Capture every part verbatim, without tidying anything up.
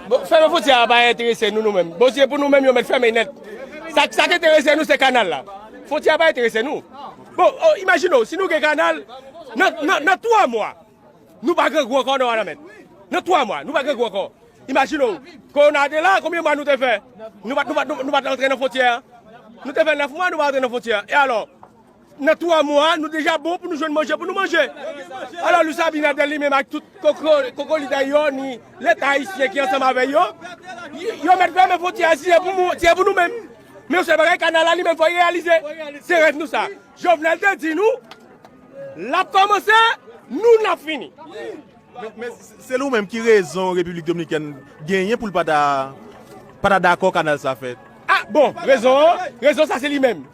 Bon, fèmen fwontyè a pa enterese nou, nou menm. Bon, se pou nou menm yo mèt fèmen nèt. Sa, sa k enterese nou, se kanal la. Fwontyè a pa enterese nou. Bon, oh, imajine w, si nou gen kanal, nan, nan, nan twa mwa, nou pa grangou ankò, non, Wanament. Nan twa mwa, nou pa grangou ankò. Imajine w, kowona te la, konbyen mwa nou te fè? Nou pa, nou pa, nou, nou pa t antre nan fwontyè a. Nou te fè nèf mwa, nou pa antre nan fwontyè a. E alò, nan twa mwa, nou deja bon pou nou jwenn manje pou nou manje. Alò, Luis Abinader li menm ak tout koko, kokolit a yo, ni Leta ayisyen ki ansanm avè yo, yo, yo mèt fèmen fwontyè a, si se pou mou-, si se pou nou menm. Men yon sèl bagay, kanal la li menm fò l reyalize. Se rèv nou sa. Jovenel te di nou, l ap kòmanse, nou n ap fini. Men, men se li menm ki rezon Repiblik Dominikèn genyen pou l pa ta, pa ta dakò kanal sa fèt? Ah, bon, rezon an, rezon sa se li menm.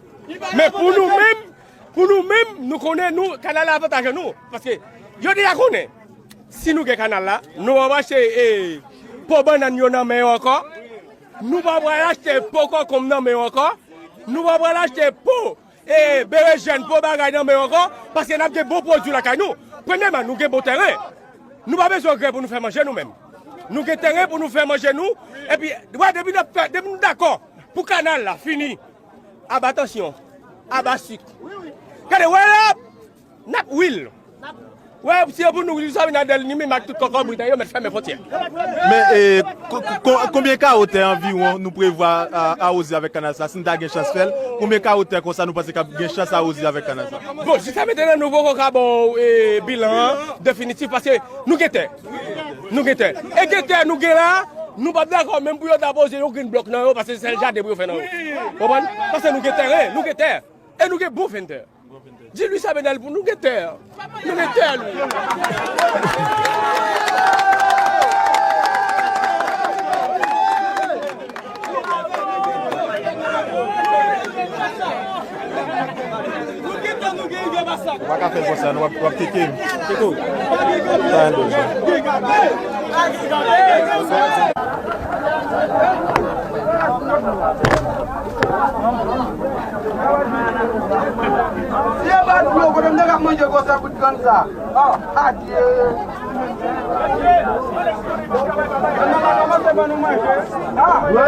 Men pou nou menm, pou nou menm, nou konnen nou, kanal la avantaj nou. Paske yo deja konnen, si nou gen kanal la, nou p ap achte, eh, po bannann yo nan men yo ankò. Nou p ap pral achte po konkonm nan men yo ankò. Nou p ap pral achte po e berejèn, po bagay nan men yo ankò, paske n ap gen bon pwodui lakay nou. Premyèman, nou gen bon tèren. Nou pa bezwen grè pou nou fè manje nou menm. Nou gen tèren pou nou fè manje nou. Epi, wè, depi n ap fè, depi nou dakò pou kanal la fini, aba tansyon, aba sik. Gade, wè la, n ap wil. Wè, si yo pou nou, Luis Abinader li menm ak tout kòkòbrit yo mèt fèmen fwontyè. Men, eh, ko-, ko-, konbyen kawo tè anviwon nou prevwa a, awoze avèk kanal sa? Si n ta gen chans fè l, konbyen kawo tè konsa nou panse k ap gen chans awoze avèk kanal sa? Bon, jis a mentnan, nou poko ka ba w, eh, bilan an definitif, paske nou gen tè. Nou gen tè. E gen tè nou gen la, nou p ap dakò menm pou yo ta poze yon grenn blòk nan yo, paske se sèl jaden pou yo fè nan yo. Konprann? Paske nou gen tèren, nou gen tè. E nou gen bon fentè. Di Luis Abinader pou nou gen tè. Nou gen tè, nou. Ou pa ka fè l konsa, non, w ap, w ap teke m. Teke w. Sa yon dòt jan. Si e pa dlo, kote m te ka manje konsa bout grann sa? Oh, adye. Ah, wè.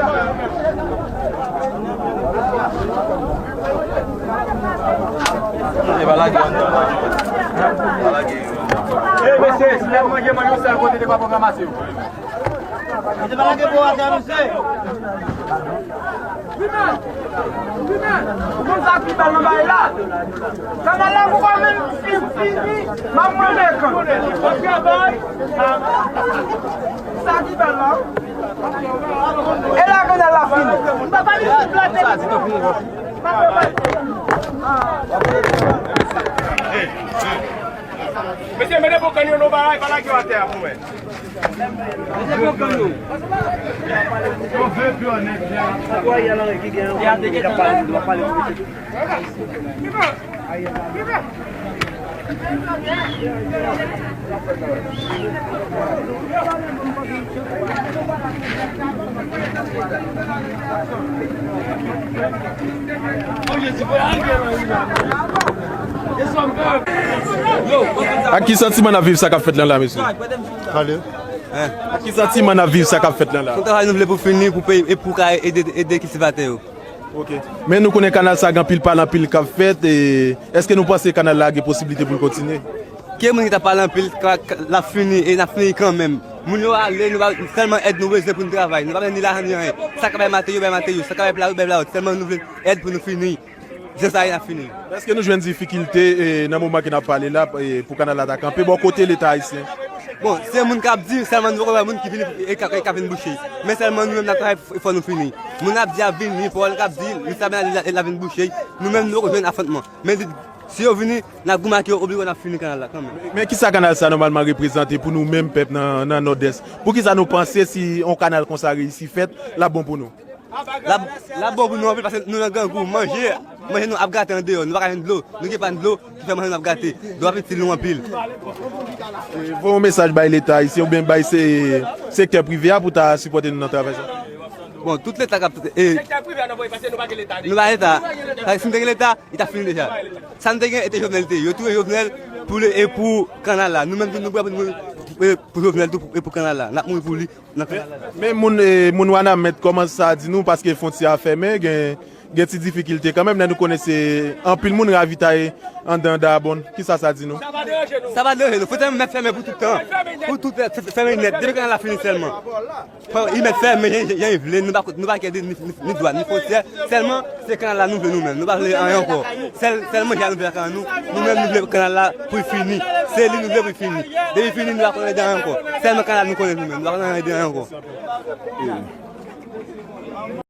E pa lage anndan, non. Pa lage yo anndan. E, mesye, si n ap manje, manje yon sèl kote, te pa pwogram ase yo. Mete pa lage pou atè, mesye. Ou konn sa ki bèl nan bagay la? Kanal la poko menm fin fini. M ap mande kan. Sa ki bèl la. E la kanal la fini. M pa pale sou plate. Mesye, mete bon kann yo nan bagay, pa lage yo atè a pou mwen. Ak ki santiman n ap viv sa k ap fèt lan la, mesye? Ak ki santiman n ap viv sa k ap fèt lan la? Se yon travay nou vle pou fini, pou peyi, e pou ka ede, ede kiltivatè yo. Ok. Men nou konnen kanal sa gen anpil pale anpil k ap fèt, e èske nou panse kanal la gen posiblite pou l kontinye? Ki moun ki t ap pale anpil, ka, ka, l ap fini, e n ap fini kanmenm. Moun yo ale, nou pa, sèlman èd nou bezwen pou n travay. Nou pa bezwen ni lajan ni anyen. Sa ka bay materyo, bay materyo. Sa ka bay pla, bay pla. Sèlman nou vle èd pou nou fini. Se sa, e n ap fini. Èske nou jwenn difikilte, e, nan moman ke n ap pale la, e, pou kanal la ta kanpe, bò kote Leta ayisyen? Bon, se moun k ap di, sèlman nou poko wè moun ki vini e k ap, e k ap vin bouche. Men sèlman nou menm n ap travay, fò nou fini. Moun ap di ap vini, pawòl k ap di, li sa men l ap vin bouche. Nou menm nou poko jwenn afwontman. Men di, si yo vini, n ap goumen ak yo, oblije n ap fini kanal la kanmenm. Men kisa kanal sa nòmalman reprezante pou nou menm pèp nan, nan Nòdès? Poukisa nou panse si yon kanal konsa reyisi fèt, l ap bon pou nou? L ap, l ap bon pou nou anpil paske nou nan grangou. Manje, manje nou ap gate andeyò. Nou pa ka jwenn dlo. Nou gen pàn dlo ki fè manje nou ap gate. Dlo ap itil nou anpil. E, voye yon mesaj bay Leta ayisyen oubyen bay se, sektè prive a pou ta sipòte nou nan travay sa. Bon, tout Leta k ap, e, sektè prive a, nou voye pase, nou pa gen Leta. Nou pa gen Leta. Paske si nou te gen Leta, li t ap fini deja. Sa nou te gen, e te Jovenel te ye. Yo touye Jovenel pou le, e pou kanal la. Nou menm tou, nou prè pou nou e, pou Jovenel tou e pou kanal la. N ap mouri pou li nan kanal la. Men moun, e, moun Wanament, kòman sa di nou, paske fwontyè a fèmen, gen, gen ti difikilte kanmenm, lè nou konnen se anpil moun ravitaye anndan Dabon. Kisa sa di nou? Sa pa deranje nou. Fwontyè a mèt fèmen pou tout tan. Pou tout, fè-, fè-, fèmen nèt. Depi kanal la fini sèlman. Fò, li mèt fèmen jan, jan li vle, nou pa, nou pa gen ni, ni, ni dwa, ni fwontyè. Sèlman, se kanal la nou vle nou menm. Nou pa vle anyen ankò. Sèl, sèl manje a nou vle kanal nou. Nou menm nou vle kanal la pou l fini. Se li nou vle pou l fini. Depi fini, nou pa konnen de anyen ankò. Sèlman kanal nou konnen nou menm. Nou pa konnen de anyen ankò.